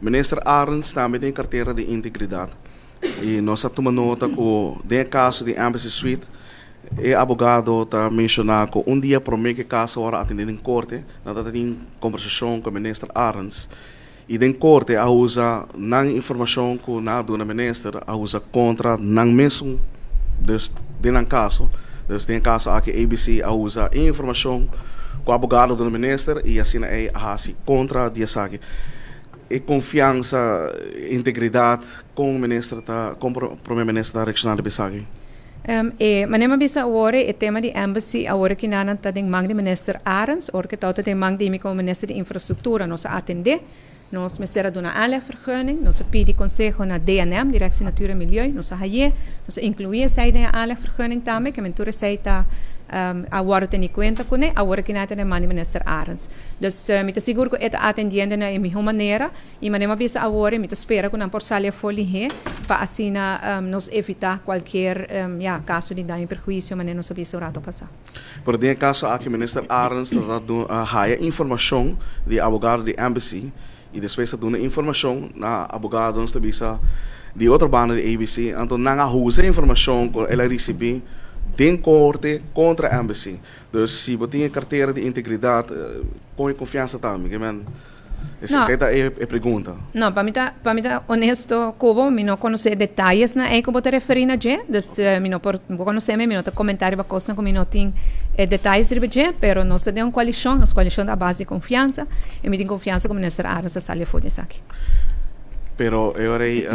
Minister Arends tambe tin cartera di integridad y nos a tuma nota cu den e caso di Embassy Suite e abogado ta menciona cu un dia prome cu e caso a worde atendi den corte nan ta tin conversacion cu Minister Arends y den corte a usa nan informacion cu nan a duna Minister a usa contra nan mesun, dus den nan caso, dus den e caso aki ABC a usa e informacion cu abogado a duna Minister y asina ey a haci contra di esaki. E confiansa, integridad, con minister ta, con prome minister ta reacciona riba esaki? E manera mi a bisa awor, e tema di embassy awor ki nan ta den man di minister Arends, ora ki tawata den man di mi como minister di infrastructura nos a atende, nos mester a duna aanlegvergunning, nos a pidi conseho na DNM, Directie Natuur en Milieu, nos a haye, nos a inclui esey den e aanlegvergunning tambe, ke men tur esey ta a wordo teni cuenta cune, awor ki nan ta den man di minister Arends. Dus mi ta sigur ku e ta atendiendo na e mihó manera i manera mi a bisa awor mi ta spera ku nan por sali afó lihé pa asina nos evitá kualkier ya kaso di daño i perhuisio manera nos a bisa un rato pasá. Pero den e kaso aki Minister Arends ta ta haya informashon di e abogado di Embassy i despues ta duna informashon na abogado nos ta bisa di otro banda di ABC anto nan a usa e informashon ku el a risibí den korte kontra Embassy. Dus si bo tin e kartera di integridat, kon e konfiansa ta? Mi ke men, esei ta e pregunta. No, pa mi ta, pa mi ta honesto ku bo, mi no konosé e detayesnan ei ku bo ta referí na dje. Dus mi no por, bo konosé mi, mi no ta komentá riba kosnan ku mi no tin e detayes riba dje, pero nos ta den un koalishon, nos koalishon ta a base di konfiansa, i mi tin konfiansa ku Minister Arends ta sali afó di esaki. Pero e ora ei,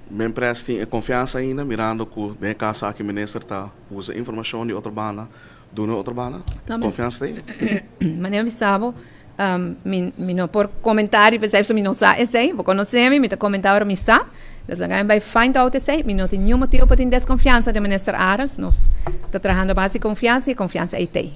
Mempress tin e konfiansa ainda, mirando ku den e kaso aki Minister ta. Usa informacion di otro banda, duna otro banda? Confiansa ta ei? Manera mi sa bo, mi mi no por comenta riba esei pasobra mi no sa esei. Bo conoce mi, mi ta comenta ora mi sa. Dus laga mi bai find out esei. Mi no tin niun motibo pa tin desconfiansa den Minister Arends. Nos ta trahando a base di confiansa y e confiansa ei ta ei.